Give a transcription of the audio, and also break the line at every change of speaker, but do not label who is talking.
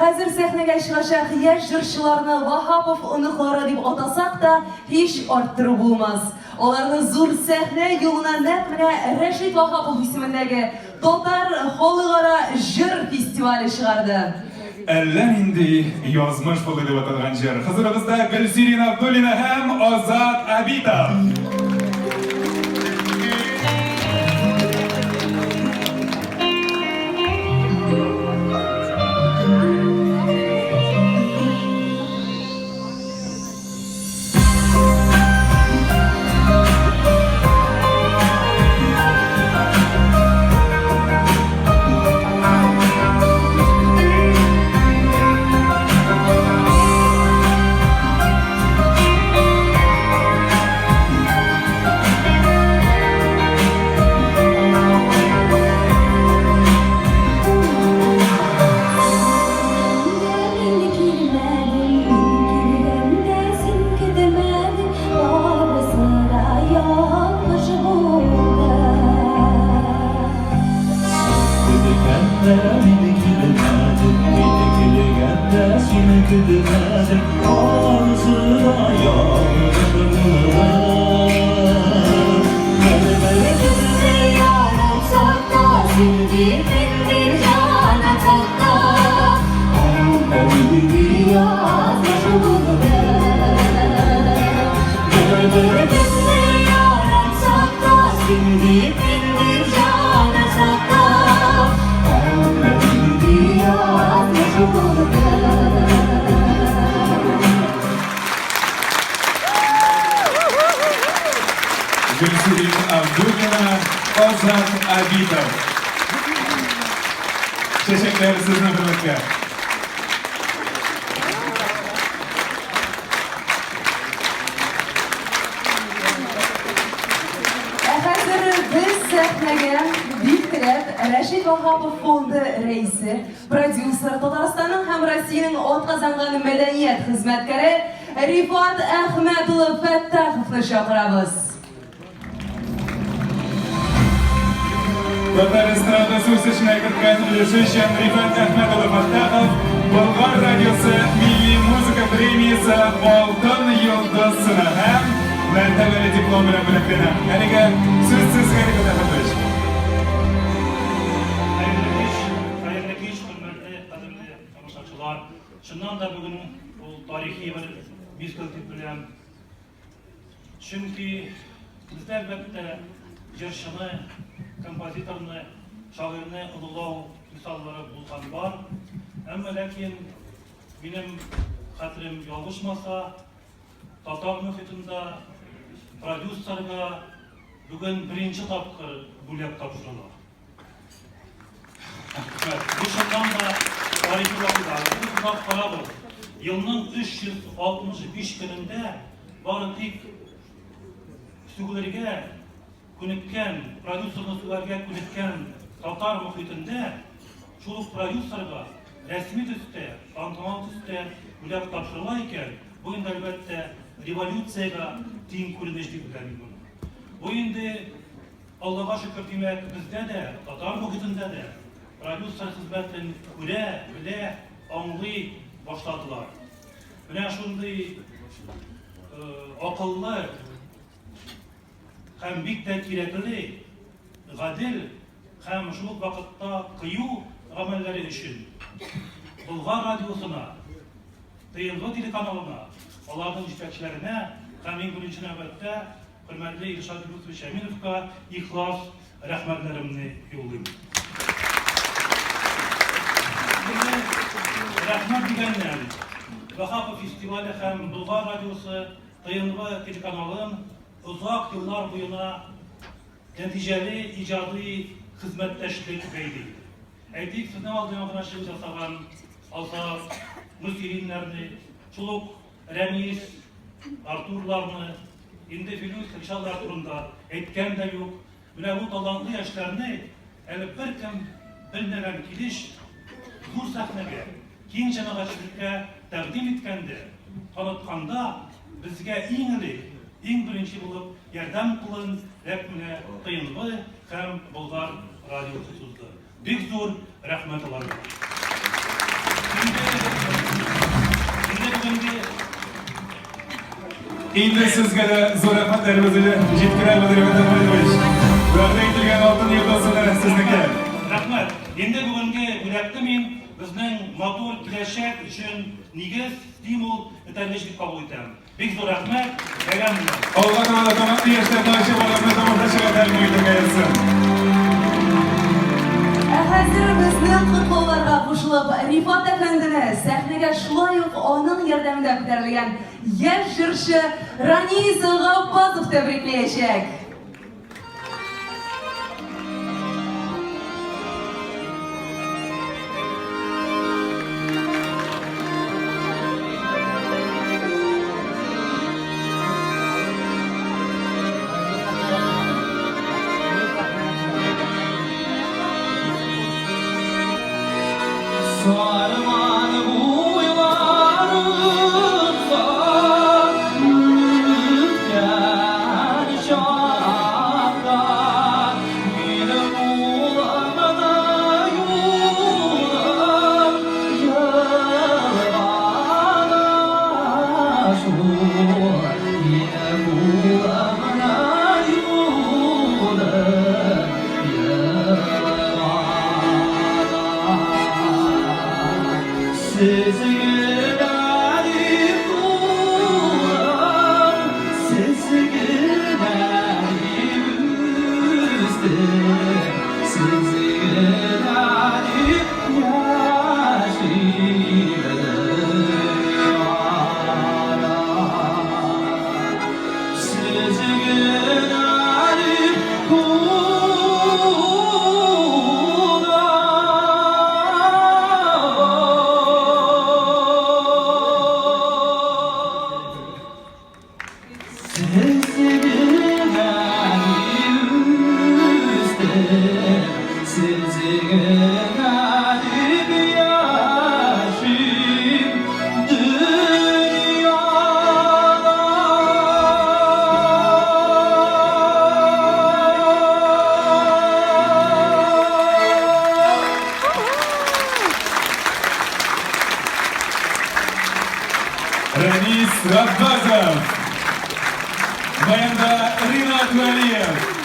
Хәзер сәхнәгә чыгачак яшь җырчыларны Ваһапов оныклары дип атасак та, һич арттыру булмас. Аларны зур сәхнә юлына нәкъ менә Рәшит Ваһапов исемендәге Татар халыкара җыр фестивале чыгарды.
Әллә нинди язмыш булды дип аталган җыр. Хозурыгызда Гөлсирин Абдуллина һәм Азат Абитов. Гөлсирин Абдуллина, Азат Абитов. Чәчәкләр сезнең хөрмәткә.
Ә хәзер без сәхнәгә бик теләп Рәшит Ваһапов фонды рәисе, продюсер, Татарстанның һәм Россиянең атказанган мәдәният хезмәткәре Рифат Әхмәт улы Фәттаховны чакырабыз.
Татар эстрадасы үсешенә керткән өлеше өчен Рифат Әхмәт улы Фәттахов Болгар радиосы милли музыка премиясе Алтын йолдыз сыны һәм мәртәбәле диплом белән бүләкләнә. Әлегә сүз сезгә, Рифат Әхмәтович.
Хәерле кич, хәерле кич, хөрмәтле, кадерле тамашачылар. Чыннан да бүген ул тарихи бер мизгел дип беләм. Чөнки бездә, әлбәттә, җырчыны, композиторны, шагыйрьне олылау мисаллары булган бар. Әмма ләкин минем хәтерем ялгышмаса, татар мөхитендә продюсерга бүген беренче тапкыр бүләк тапшырыла. Бу чыннан да тарихи вакыйга. Без уйлап карагыз. Елның 365 көнендә бары тик сүгелергә күнеккән, продюсерны сүгәргә күнеккән татар мохитендә шул ук продюсерга рәсми төстә, тантаналы төстә бүләк тапшырыла икән, бу инде, әлбәттә, революциягә тиң күренеш дип беләм мин моны. Бу инде Аллага шөкер, димәк, бездә дә, татар мохитендә дә продюсер хезмәтен күрә, белә, аңлый башладылар. Менә шундый акыллы һәм бик тә кирәкле, гадел һәм шул ук вакытта кыю гамәлләре өчен Болгар радиосына, ТНВ телеканалына, аларның җитәкчеләренә һәм иң беренче нәүбәттә Хөрмәтле Илшат Юнысович Әминовка ихлас рәхмәтләремне юллыйм. Инде рәхмәт дигәннән, Ваһапов фестивале һәм Болгар радиосы, ТНВ телеканалын озак еллар буена нәтиҗәле иҗади хезмәттәшлек бәйли. Әйтик, сезнең алда яңа гына чыгыш ясаган Азат, Мөсириннәрне, шул ук Рәмис, Артурларны, инде Филүс, Ришатлар турында әйткән дә юк. Менә бу талантлы яшьләрне әле беркем белмәгән килеш зур сәхнәгә, киң җәмәгатьчелеккә тәкъдим иткәндә, танытканда безгә иң элек, иң беренче булып ярдәм кулын нәкъ менә ТНВ һәм Болгар радиосы сузды. Бик зур рәхмәт аларга. Инде.
Инде сезгә дә зур рәхмәтләребезне җиткерәбез, Рифат Әхмәтович. Вәгъдә ителгән алтын йолдыз һөнәре сезнеке.
Рәхмәт. Инде бүгенге бүләкне мин безнең матур киләчәк өчен нигез, стимул, этәргеч дип кабул итәм. Бик зур рәхмәт, бәйрәм белән.
Алга таба да талантлы яшьләрне ачып аларны тамашачыга тәкъдим итәргә язсын.
Ә хәзер безнең котлауларга кушылып, Рифат әфәндене сәхнәгә шулай ук аның ярдәмендә күтәрелгән яшь җырчы Ранис Габбасов тәбрикләячәк.
Сарман буйларында үткән чакта минем улымны юлым елгада шул минем улымны юлым Сез генә дип тудым, сез генә дип үстем, сез генә дип яшим дөньяда. Сез генә дип тудым. Сез генә дип үстем, сез генә дип яшим дөньяда.
Ранис Габбазов. Баянда Ринат Вәлиев.